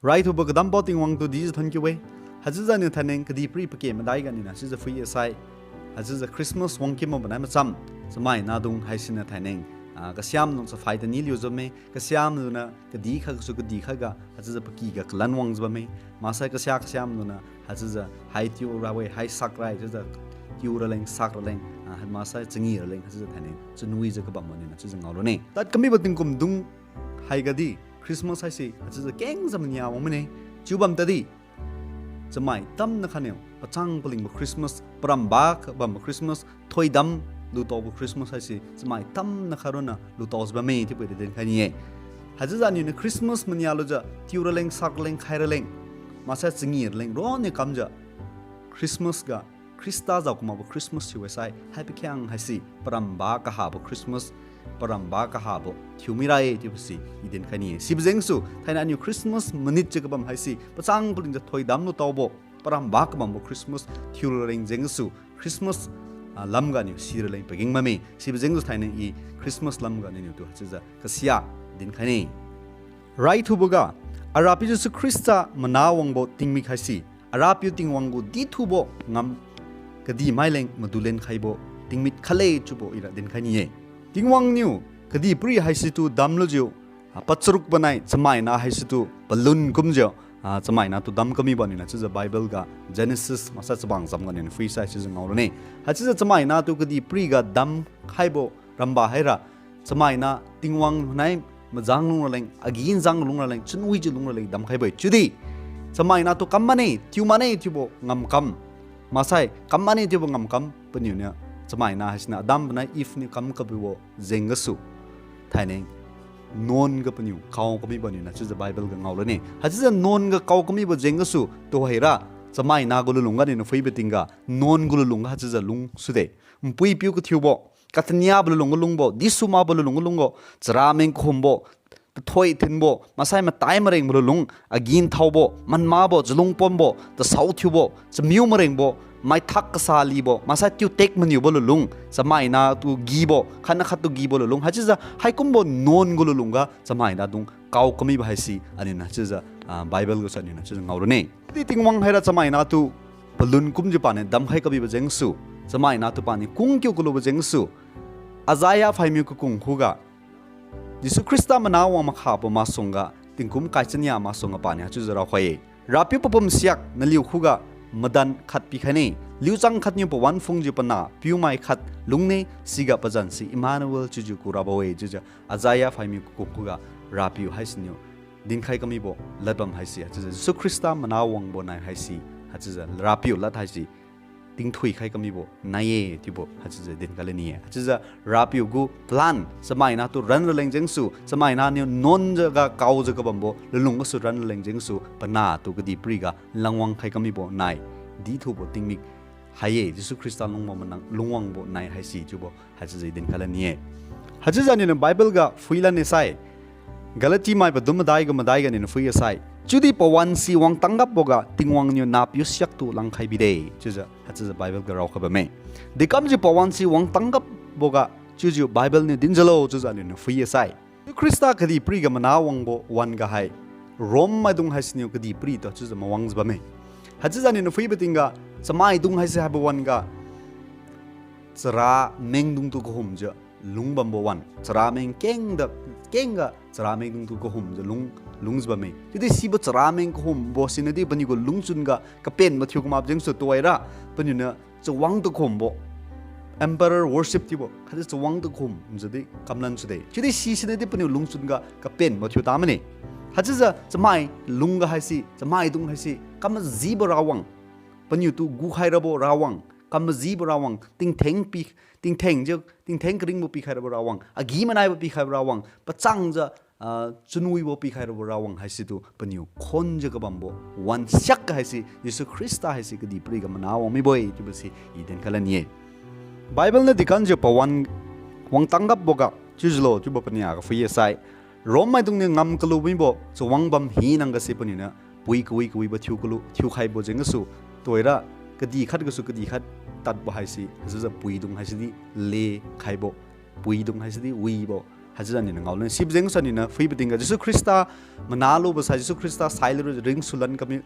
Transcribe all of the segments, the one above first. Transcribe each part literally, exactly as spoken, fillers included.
Raithubo kadampao Tingwang tu dijiu thonkiu-e. Haichiujiu aniu thaineng kadihpiri pake madai ganiu haichiujiu phui-e sai, haichiujiu Christmas wangkinbo nai macham, chamai nahdung haisiniu thaineng, ah, kasiamdung chaphai tani liujiu bamme, kasiamdungniu kadih khatsu kadih khatga haichiujiu paky ga kalan wangjiu bamme. Maksai kasia kasiamdungniu haichiujiu hai tiu ra-e, hai sak ra-e, chiujiu tiu raleng, sak raleng, ah, maksai changi raleng haichiujiu thaineng chunwijiu kabambo niu haichiujiu ngaolune. Tadkamibo tingkum dung haigadi Christmas haise haichiujiu kengjiu mania wang mine. Chiubam tadi, chamai tamna khatniu pachang palingbo Christmas, paramba kabambo Christmas, thoidam lutaobo Christmas haise chamai tamna khat ronna lutaojiu bamme chiubo dinkhai ni-e. Haichiujiu aniuniu Christmas mania lujiu tiu raleng, sak raleng, khai raleng, maksai changi raleng ronna kamjiu Christmas ga, Khrista jao kamakbo Christmas thiu-e sai, hai pakhiang haise paramba kahabo Christmas, paramba kahabo thiumi ra-e chiubo si i dinkhai ni-e. Sibo jengsu thainai aniu Christmas manitjiu kabam haise pachang palingjiu thoidam lutaobo, paramba kabambo Christmas thiu raleng jengsu, Christmas, ah, lamga aniu si raleng pageng bamme. Sibo jengsu thainai i Christmas lamga aniuniu tu haichiujiu kasia dinkhai ni. Raithuboga, Arapiu Jesu Khrista mana wangbo tingmik haise Arapiu Tingwang gu dithubo ngam kadihmaileng madulen khaibo tingmik khatle chiubo ira dinkhai ni-e. Tingwang niu kadihpiri haisitu damlujiu, ah, pacharuk banai chamaina haisitu palun kumjiu, ah, chamaina tu dam kamibo niu haichiujiu Bible ga Genesis maksai chabang chamga niu phuisai haichiujiu ngaorane. Haichiujiu chamaina tu kadihpiriga damkhaibo ramba haira, chamaina Tingwang nai majang lung raleng, agi njang lung raleng, chunwijiu lung raleng damkhaibo-e. Chiudi chamaina tu kam mane, tiu mane chiubo ngamkam, maksai kam mane chiubo ngamkam paniuniu, chamaina haisiniu Adam banai Eve niu kam kabibo jeng gasu thainai nuan ga paniu kao kamibo niu haichiujiu Bible ga ngaolane. Haichiujiu nuan ga kao kamibo jeng gasu tuhoira, chamaina gu lulung ga niu phuibo tingga nuan gu lulung ga haichiujiu lungsude. Npui piu kathiubo, kataniabo lulung ga lungbo, disu makbo lulung ga lungbo, charameng kahumbo, tathoi thinbo, maksai matai marengbo lulung, agi nthaobo, manmabo, chalung pombo, tasao thiubo, chamiu marengbo, maithak kasa libo, maksai tiutek maniubo lulung, chamaina tu gibo, khatna khat tu gibo lulung, haichiujiu haikumbo nuan gu lulung ga chamaina dung kao kamibo haise aniuniu haichiujiu, ah, Bible gasu aniuniu haichiujiu ngaorane. Di Tingwang haira chamaina tu palun kumjiu paniu damkhai kabibo jengsu, chamaina tu paniu kungkiu kalubo jengsu, Isaiah phaimiu kakung khuga, Jesu Khrista mana wang makhabo masuangga tingkum kai chania masuangga paniu haichiujiu raokhai-e. Rapiu papum siak naliu khuga madan khat pikhaine, liuchang khatniu pawan phungjiu panah piumai khat lungne, siga pazanse Emmanuel chiujiu kurabo-e chiujiu Isaiah phaimiu kakung khuga Rapiu haisiniu dinkhai kamibo ladbam haise haichiujiu Jesu Khrista mana wangbo nai haise, haichiujiu Rapiu lad haise tingthui khai kamibo nai-e chiubo haichiujiu dinkhai lani-e. Haichiujiu Rapiu gu plan chamaina tu ran raleng jengsu, chamaina niu nuanjiu ga kaojiu kabambo lulung gasu ran raleng jengsu, panah tu kadihpiriga langwang khai kamibo nai, dithubo tingmik hai-e, Jesu Khrista lungwang manang lungwangbo nai haise chiubo haichiujiu dinkhai lani-e. Haichiujiu aniuniu Bible ga phuilan-e sai, Galati mai padum madai ga madai ga aniuniu phui-e sai, chiudi pawan si wangtang gapboga Tingwang niu nahpiu siaktu langkhai bide chiujiu haichiujiu Bible ga raokhai bamme. Dekamjiu pawan si wangtang gapboga chiujiu Bible niu dinjiulo chiujiu aniuniu phui-e sai, Jesu Khrista kadihpiriga mana wangbo wan-ga hai, Rome maidung haisiniu kadihpiri tu haichiujiu mawangjiu bamme. Haichiujiu aniuniu phuibo tingga, chamaidung haise haibo wan-ga, charamengdung tu kahumjiu lungbambo wan. Charameng kengda, kengga charamengdung tu kahumjiu lung, lungjiu bamme. Chiudi sibo charameng kahumbo sinadi paniu gu lungchun ga kapenbo thiu kamak jengsu tuhoira, paniuniu chawang tu kahumbo, emperor worship chiubo khatdi chawang tu kahumjiu di kamlan sude. Chiudi sisinadi paniu lungchun ga kapenbo thiu tamane. Haichiujiu chamai lungga haise, chamaidung haise kamajibo rawang, paniu tu gukhai rabo rawang, kamajibo rawang, tingtheng pi, tingthengjiu, tingtheng karingbo pikhai rabo rawang, agi-manaibo pikhai rabo rawang, pachangjiu, ah, chunwibo pikhai rabo rawang haisitu paniu khonjiu kabambo wan siakga haise Jesu Khrista haise kadihpiriga mana wang mibo-e chiubo si i dinkhai lani-e. Bible niu dekamjiu pawan wangtang gapboga chiujiulo chiubo paniaga phui-e sai, Rome maidung niu ngam kalu mibo chawang bam hinang gase paniuniu pui kawi kawibo thiu kalu, thiukhaibo jeng gasu, tuhoira kadih khat gasu kadih khat tadbo haise, haichiujiu puidung haisedi lekhaibo, puidung haisedi wibo, Haichiujiu aliuniu ngaolune. Sibo jengsu aliuniu phuibo tingga Jesu Khrista mana lubo sai, Jesu Khrista sai lura ringsulan kami,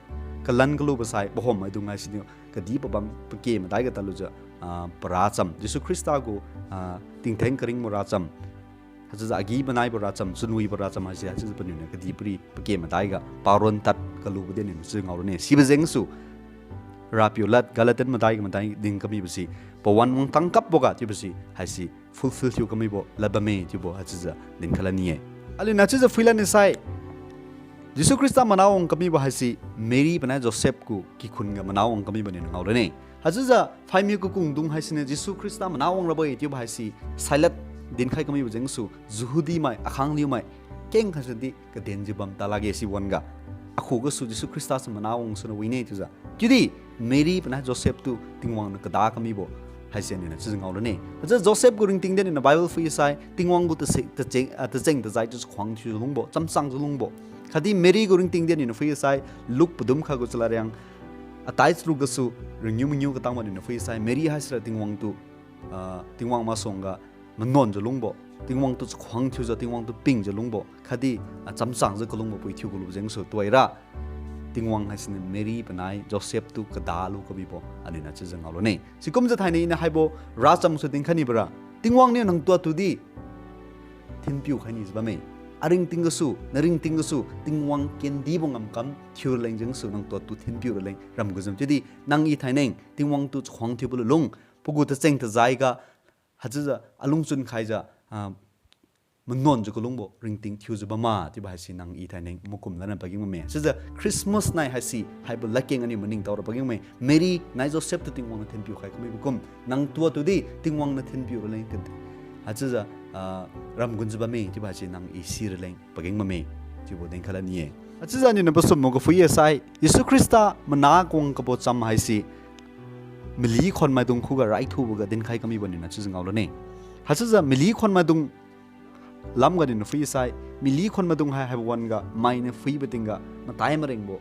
kalan kalubo sai, pahom maidung haisiniu kadih pabam pake madai ga tadlujiu, ah, paracham, Jesu Khrista gu, ah, tingtheng karingbo racham, haichiujiu agi-manaibo racham, chunwibo racham haise, haichiujiu paniuniu kadihpiri pake madai ga paron tad kalubo di aliuniu chiujiu ngaorane. Sibo jengsu Rapiu lad Galatian madai ga madai din kamibo si, pawan wangtang kapboga chiubo si haise fulfill thiu kamibo lad bamme chiubo haichiujiu dinkhai lad ni-e. Aliuniu haichiujiu phuilan ni sai, Jesu Khrista mana wang kamibo haise Mary panai Joseph gu kikhun ga mana wang kamibo aliuniu ngaorane. Haichiujiu phaimiu kakungdung haisiniu Jesu Khrista mana wang rabo-e chiubo haise sailad dinkhai kamibo jengsu Jehudi mai, akhang liumai, keng khansadi kadenjiu bam talakge si wan-ga. Akhu gasu Jesu Khrista su mana wang suna wine chiujiu. Chiudi Mary panai Joseph tu Tingwang niu kada kamibo haise aliuniu chiujiu ngaorane. Haichiujiu Joseph gu ringting di aliuniu Bible phui sai, Tingwang gu tase-, tacheng, ah, tacheng-tajai chiu chakhuang thiujiu lungbo, chamchangjiu lungbo. Khatdi Mary gu ringting di aliuniu phui sai, Luke padum kha gu chalariang, atai charuk gasu, ringiu mangiu katangbo aliuniu phui sai, Mary haisira Tingwang tu, ah, Tingwang masuangga manuanjiu lungbo, Tingwang tu chakhuang thiujiu, Tingwang tu pingjiu lungbo, khatdi, ah, chamchangjiu kalungbo pui thiu kalu jengsu tuhoira Tingwang haisiniu Mary panai Joseph tu kadalu kabibo aliuniu chiujiu ngaolune. Sikumjiu thainai iniu haibo racham su dinkhai nibora, Tingwang niu nangtuatu di thinpiu khai nijiu bamme. Aringting gasu, naringting gasu, Tingwang kendibo ngamkam thiu raleng jengsu nangtuatu thinpiu raleng ramgu jam. Chiudi nang i thaineng Tingwang tu chakhuang thiubo lulung, pagu tacheng-tajai ga, haichiujiu alungchun khaijiu, ah, manuanjiu kalungbo ringting thiujiu bamma chiubo haise nang i thaineng makum lana pageng bamme. Chiujiu Christmas nai haise haibo ladkeng aniu maningtaora pageng bamme. Mary nai Joseph tu Tingwang niu thinpiu khai kamibo kum, nangtuatu di Tingwang niu thinpiu raleng, haichiujiu, ah, ramgun jiu bamme chiubo haise nang i si raleng pageng bamme chiubo dinkhai lad ni-e. Haichiujiu aliuniu pasumbo ga phui-e sai, Jesu Khrista mana wang kabo cham haise mali khonmaidung khuga raithuboga dinkhai kamibo aliuniu chiujiu ngaolune. Haichiujiu mali khonmaidung lamga aliuniu phui sai, mali khonmaidung hai haibo wan-ga mainiu phuibo tingga matai marengbo,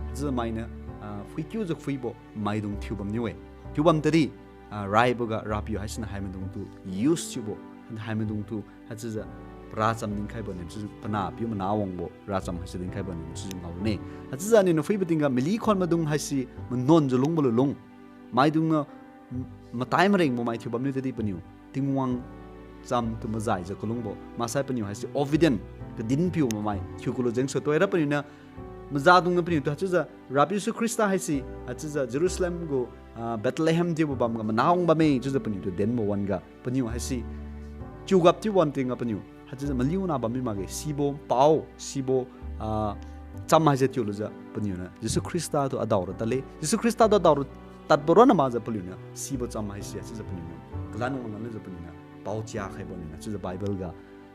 haichiujiu mainiu, ah, phuikiujiu phuibo maidung thiubam niu-e. Thiubam tadi, ah, raiboga Rapiu haisiniu haimaidungtu use thiubo, haimaidungtu haichiujiu paracham dinkhaibo aliuniu chiujiu panahpiu mana wangbo racham haise dinkhaibo aliuniu chiujiu ngaolune. Haichiujiu aliuniu phuibo tingga mali khonmaidung haise manuanjiu lungbo lulung, maidungniu matai marengbo mai thiubam niu tadi paniu Tingwang cham tu majaijiu kalungbo maksai paniu haise obedient, kadinpiu mamai thiu kalu jengsu tuhoira paniuniu mazadungniu paniutu haichiujiu Rapiu Jesu Khrista haise haichiujiu Jerusalem gu, ah, Bethlehem chiubo bamga mana wang bamme chiujiu paniutu denbo wan-ga paniu haise chiugap thiu wan tingga paniu haichiujiu maliuna bammi makge, sibo pao, sibo, ah, cham haise thiulujiu paniuniu Jesu Khrista tu adaora tadle, Jesu Khrista tu adaora tadbo ronna makjiu paliuniu sibo cham haise haichiujiu paniuniu kalan wanglan lujiu paniuniu paochia khaibo aliuniu chiujiu Bible ga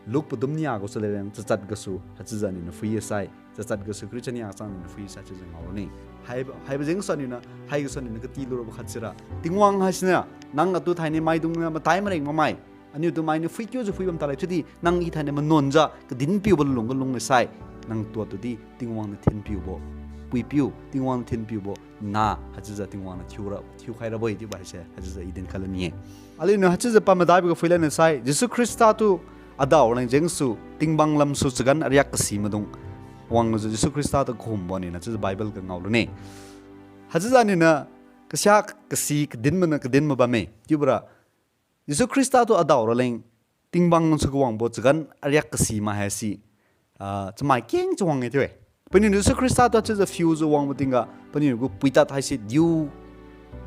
Luke padum nia gasu leng chachat gasu haichiujiu aliuniu phui-e sai, chachat gasu Christian nia chang aliuniu phui sai chiujiu ngaorane. Hai, haibo jengsu aliuniu, haigasu aliuniu kati lurabo khat sira, Tingwang haisiniu nang atu thainai maidungniu matai mareng mamai, aniutu mainiu phuikiujiu phuibam tale chiudi nang i thainai manuanjiu kadinpiubo lulung ga lung-e sai, nangtuatu di Tingwang niu thinpiubo puipiu, Tingwang niu thinpiubo na haichiujiu Tingwang niu thiura, thiukhai rabo-e chiubo haise haichiujiu i dinkhai lad ni-e. Aliuniu haichiujiu pamadaibo ga phuilan ni sai, Jesu Khrista tu adao leng jengsu tingbang lamsu chagan ariak kasi maidung wanglujiu Jesu Khrista tu kahumbo aliuniu chiujiu Bible ga ngaolune. Haichiujiu aliuniu kasia kasi kadin mana kadin mabamme chiubora, Jesu Khrista tu adao raleng tingbang su kawangbo chagan ariak kasi mai haise, ah, chamai keng chawang-e chiu-e. Paniu Jesu Khrista tu haichiujiu phiujiu wangbo tingga paniu gu puitad haise diu,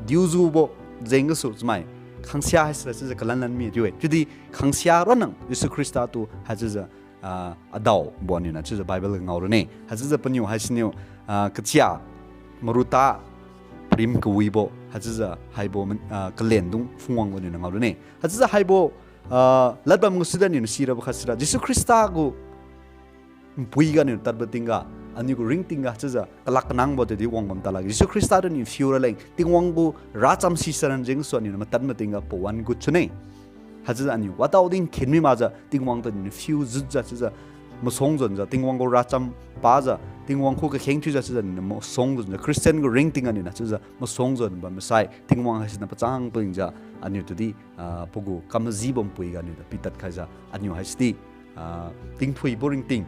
diujubo jeng gasu chamai khangsia haise haichiujiu kalanlan mi chiu-e. Chiudi khangsia ronna Jesu Khrista tu haichiujiu, ah, adaobo aliuniu chiujiu Bible ga ngao rane. Haichiujiu paniu haisiniu, ah, kachia Maruta parim kawibo haichiujiu haibo, ah, kalendung phungwangbo aliuniu ngao rane. Haichiujiu haibo, ah, ladbam gasu da aliuniu sirabo khat sira Jesu Khrista gu npui ga aliuniu tadbo tingga, aliu gu ringting ga haichiujiu kalak kanangbo tadi wangbam talakge. Jesu Khrista tu aliuniu phiu raleng Tingwang gu racham sisaran jengsu aliuniu matan matingga pawan gut sune. Haichiujiu aliu wadaodi nkhen mi makjiu Tingwang tu aliuniu phiu jutjiu haichiujiu masuang jonjiu Tingwang gu racham pajiu Tingwang khu kakheng thiujiu haichiujiu aliuniu masuang jonjiu Christian gu ringting ga aliuniu haichiujiu masuang jon bam masai Tingwang haisiniu pachang pingjiu aliu tudi, ah, pagu kamajibo npui ga aliuniu pitad khaijiu aliu haisidi ah, tingphuibo ringting,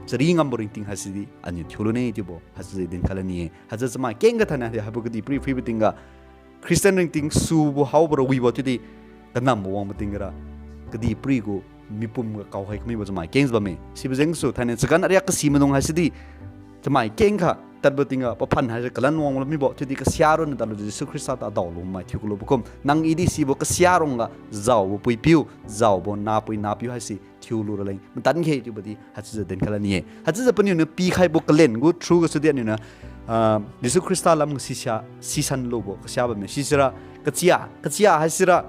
chari ngambo ringting haisidi aniu thiulune chiubo haichiujiu dinkhai lani-e. Haichiujiu chamai kengga thainai di haibo kadihpiri phuibo tingga Christian ringting subo haobo ra wibo chiudi kanambo wangbo tingga ra kadihpiri gu mipum ga kaokhai kamibo chamai kengjiu bamme. Sibo jengsu thainai chagan ariak kasi maidung haisidi chamai kengkha tadbo tingga paphan haise kalan wang lamibo chiudi kasia ronna tadlujiu Jesu Khrista tu adao lumai thiu kalubo kum, nang i di sibo kasia rongga jaobo puipiu, jaobo nahpui nahpiu haise thiulu raleng matan khe chiubo di haichiujiu dinkhai lani-e. Haichiujiu paniu niu pikhaibo kalen gu through gasudi aniu niu, ah, Jesu Khrista lam sisia sisan lubo kasia bamme. Sisira kachia, kachia haisira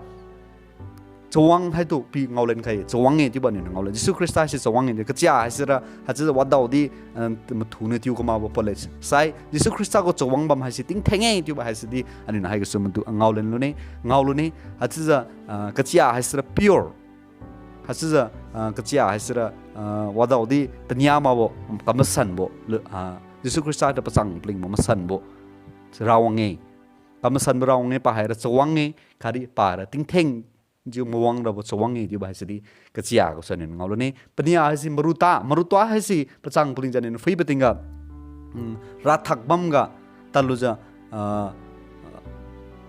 chawang haitu pi ngaolen khai, chawang-e chiubo aniu niu ngaolen. Jesu Khrista haise chawang-e, kachia haisira haichiujiu wadaodi, ah, mathu niu tiu kamakbo pole sai Jesu Khrista gu chawang bam haise tingtheng-e chiubo haisidi aniu niu haigasu madu ngaolen lune, ngao lune. Haichiujiu, ah, kachia haisira pure. Haichiujiu, ah, kachia haisira, ah, wadaodi tania makbo, kamasanbo, lu-, ah, Jesu Khrista tu pachang palingbo masanbo rawang-e. Kamasanbo rawang-e, pahaira chawang-e, khatdi pahaira tingtheng jiu mawang rabo chawang-e chiubo haisidi kachia gasu aniu niu ngao lune. Pania haise maruta, maruta haise pachang palingjiu aniu niu phuibo tingga, mm, rathak bamga tadlujiu, ah,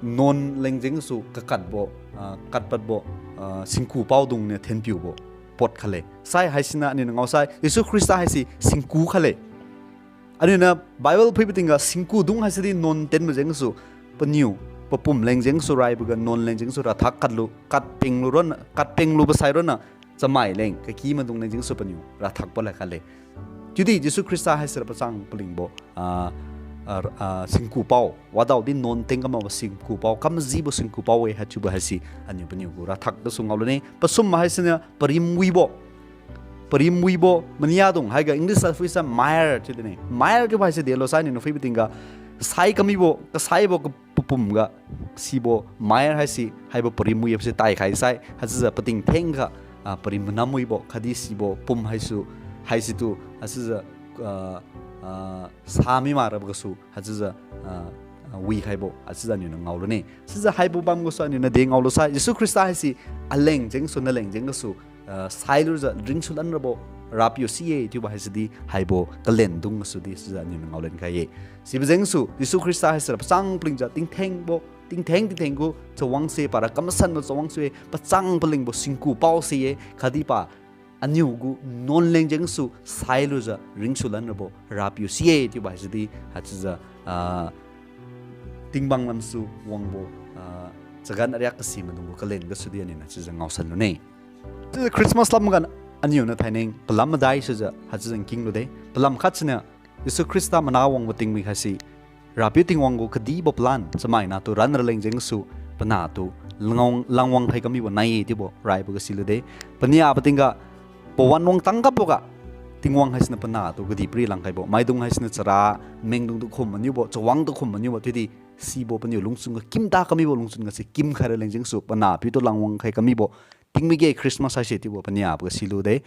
nuan leng jengsu kakatbo, ah, katpadbo, ah, singku paodung niu thenpiubo pot khatle. Sai haisiniu aniu niu ngaosai Jesu Khrista haise singku khatle. Aniu niu Bible phuibo tingga singkudung haisidi nuan tenbo jengsu paniu, papum leng jengsu raiboga nuan leng jengsu rathak katlu, katpenglu ronna, katpenglubo sai ronna chamai leng, kaky maidung leng jengsu paniu rathakbo lai khatle. Chiudi Jesu Khrista haisira pachang palingbo, ah, ah, ah, singku pao, wadaodi nuan teng kamakbo singku pao, kamajibo singku pao-e haichiubo haise aniu paniu gu rathak gasu ngao lune. Pasum haisiniu parimwibo, parimwibo maniadung haiga English a phuisa myrrh chiu dine. Myrrh chiubo haise delo sai aniu niu phuibo tingga sai kamibo, kasaibo ka papum ga sibo myrrh haise haibo parimwi haise taikhai sai haichiujiu pating thengkha, ah, parim manamwibo khatdi sibo pum haisu, haisitu haichiujiu, ah, ah, sa mimak rabo gasu haichiujiu, ah, ah, wikhaibo haichiujiu aniu niu ngao lune. Chiujiu haibo bam gasu aniu niu de ngao lusai Jesu Khrista haise aleng jengsu naleng jeng gasu, ah, sailujiu ringsulan rabo Rapiu si-e chiubo haisidi haibo kalendung gasudi chiujiu aniu niu ngaolen khai-e. Sibo jengsu Jesu Khrista haisira pachang palingjiu tingthengbo, tingtheng tingtheng gu chawang se, para kamasanbo chawang se-e, pachang palingbo singku pao se-e, khatdi pa aniu gu nuan leng jengsu sailujiu ringsulan rabo Rapiu si-e chiubo haisidi haichiujiu, ah, tingbang lamsu wangbo, ah, chagan ariak kasi maidung gu kalen gasudi aniu niu chiujiu ngaosan lune. Chiujiu Christmas lamga aniu niu thainai palam madai sujiu haichiujiu nkinglude. Palam khat siniu Jesu Khrista mana wangbo tingmik haise Rapiu Tingwang gu kadibo plan chamaina tu ran raleng jengsu panah tu langwang, langwang khai kamibo nai-e chiubo raibo ga silude. Pania patingga pawan wangtang kapboga Tingwang haisiniu panah tu kadihpiri langkhaibo, maidung haisiniu chara mengdung tu khum maniubo, chawang tu khum maniubo, chiudi sibo paniu lungchun ga kimta kamibo lungchun gase kimkhai raleng jengsu panahpiu tu langwang khai kamibo tingmik-e Christmas haise chiubo paniabo ga silude.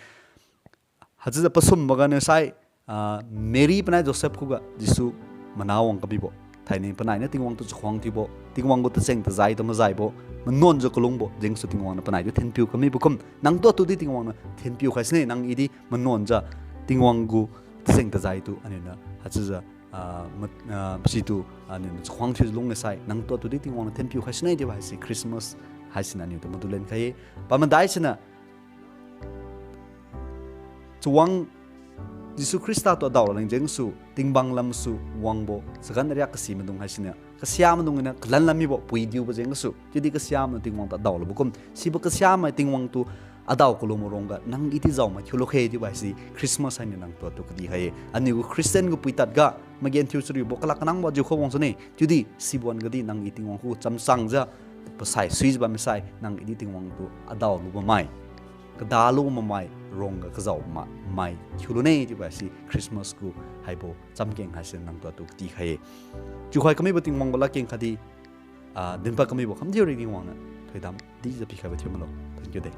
Haichiujiu pasumboga niu sai, ah, Mary panai Joseph khuga Jesu mana wang kamibo, thainai panainiu Tingwang tu chakhuang thiubo, Tingwang gu tacheng-tajai tu majaibo, manuanjiu kalungbo jengsu Tingwang niu panai tu thenpiu kamibo kum, nangtu atudi Tingwang niu thenpiu khai sine, nang i di manuanjiu Tingwang gu tacheng-tajai tu aniu niu haichiujiu, ah, ma-, ah, situ aniu niu chakhuang thiujiu lung-e sai, nangtu atudi Tingwang niu thenpiu khai sine chiubo haise Christmas haisiniu aniu tu madu lenkhai-e. Pamadai siniu chawang Jesu Khrista tu adao raleng jengsu tingbang lamsu wangbo chagan ariak kasi maidung haisiniu kasia maidung iniu kalan lam mibo puidiubo jengsu, chiudi kasia maidung Tingwang tu adao lubo kum, sibo kasia mai Tingwang tu adao kalu marongga nang i di jaomai thiulu khe chiubo haise Christmas hainiu nangtu atu kadi khai-e. Aniu gu Christian gu puitad ga magenthiu chariubo kalak kanangbo jiukha wangsune, chiudi sibo wan-ga di nang i Tingwang khu chamsangjiu pasai suijiu bam misai, nang i di Tingwang tu adao lu bammai, kada lu bammai rongga kajao ma-, mai thiulune chiubo haise Christmas gu haibo chamkeng haise nangtu atu kadi khai-e. Chiukhai kamibo Tingwang gu ladkeng khatdi, ah, dinpad kamibo khamthiu ri Tingwang niu thoidam dijiu pikhaibo thiu malo. Thank you de.